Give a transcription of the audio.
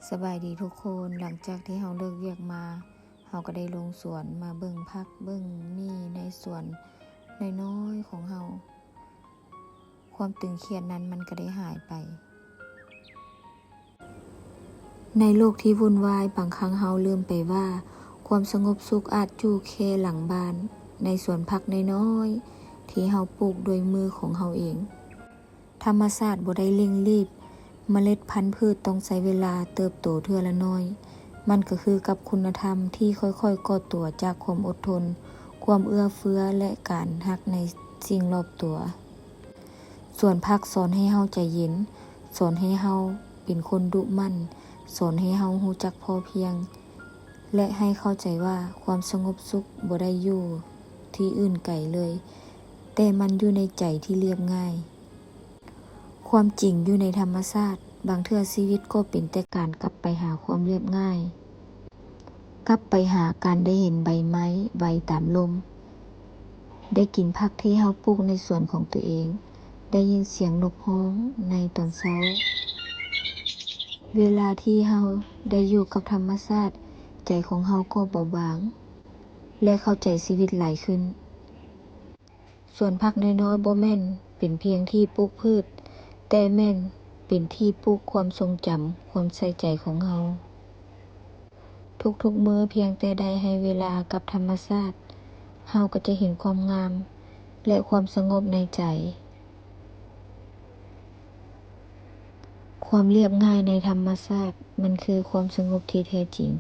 ສະບາຍດີທຸກຄົນ, ຫຼັງຈາກທີ່ເຮົາເລີກວຽກມາ, ເຮົາກໍໄດ້ລົງສວນມາເບິ່ງຜັກເບິ່ງໝີ່ໃນສວນນ້ອຍໆຂອງເຮົາ. ຄວາມຕຶງຄຽດນັ້ນມັນກໍໄດ້ຫາຍໄປ. ໃນໂລກທີ່ວຸ່ນວາຍ, ບາງຄັ້ງເຮົາລືມໄປວ່າ ຄວາມສະຫງົບສຸກອາດຢູ່ແຄ່ຫຼັງບ້ານ, ໃນສວນຜັກນ້ອຍໆທີ່ເຮົາປູກດ້ວຍມືຂອງເຮົາເອງ. ທຳມະຊາດບໍ່ໄດ້ເລັ່ງລີບ, ເມລັດພັນພືດຕ້ອງໃຊ້ເວລາເຕີບໂຕເທື່ອລະໜ້ອຍ. ມັນກໍຄືກັບຄຸນນະທຳທີ່ຄ່ອຍໆກໍ່ຕົວຈາກຄວາມອົດທົນ, ຄວາມເອື້ອເຟື້ອ ແລະ ການຮັກໃນສິ່ງລອບຕົວ. ສວນຜັກສອນໃຫ້ເຮົາໃຈເຢັນ, ສອນໃຫ້ເຮົາເປັນຄົນດຸໝັ່ນ, ສອນໃຫ້ເຮົາຮູ້ຈັກພໍພຽງ ແລະ ໃຫ້ເຂົ້າໃຈວ່າຄວາມສະຫງົບສຸກບໍ່ໄດ້ຢູ່ທີ່ອື່ນໄກເລີຍ, ແຕ່ມັນຢູ່ໃນໃຈທີ່ລຽບງ່າຍ. ຄວາມຈິງຢູ່ໃນທຳມະຊາດ, ບາງເທື່ອຊີວິດກໍເປັນແຕ່ການກັບໄປຫາຄວາມລຽບງ່າຍ, ກັບໄປຫາການໄດ້ເຫັນໃບໄມ້ໄຫວຕາມລົມ, ໄດ້ກິນຜັກທີ່ເຮົາປູກໃນສວນຂອງຕົວເອງ, ໄດ້ຍິນສຽງນົກຮ້ອງໃນຕອນເຊົ້າ. ເວລາທີ່ເຮົາໄດ້ຢູ່ກັບທຳມະຊາດ, ໃຈຂອງເຮົາກໍເບົາບາງ ແລະ ເຂົ້າໃຈຊີວິດຫຼາຍຂຶ້ນ. ສວນຜັກນ້ອຍໆບໍ່ແມ່ນເປັນພຽງທີ່ປູກພືດ, ແຕ່ແມ່ນເປັນທີ່ປູກຄວາມຊົງຈຳ, ຄວາມໃສ່ໃຈຂອງເຮົາ. ທຸກໆມື້ພຽງແຕ່ໄດ້ໃຫ້ເວລາກັບທຳມະຊາດ, ເຮົາກໍຈະເຫັນຄວາມງາມ ແລະ ຄວາມສະຫງົບໃນໃຈ. ຄວາມລຽບງ່າຍໃນທຳມະຊາດ, ມັນຄືຄວາມສະຫງົບທີ່ແທ້ຈິງ.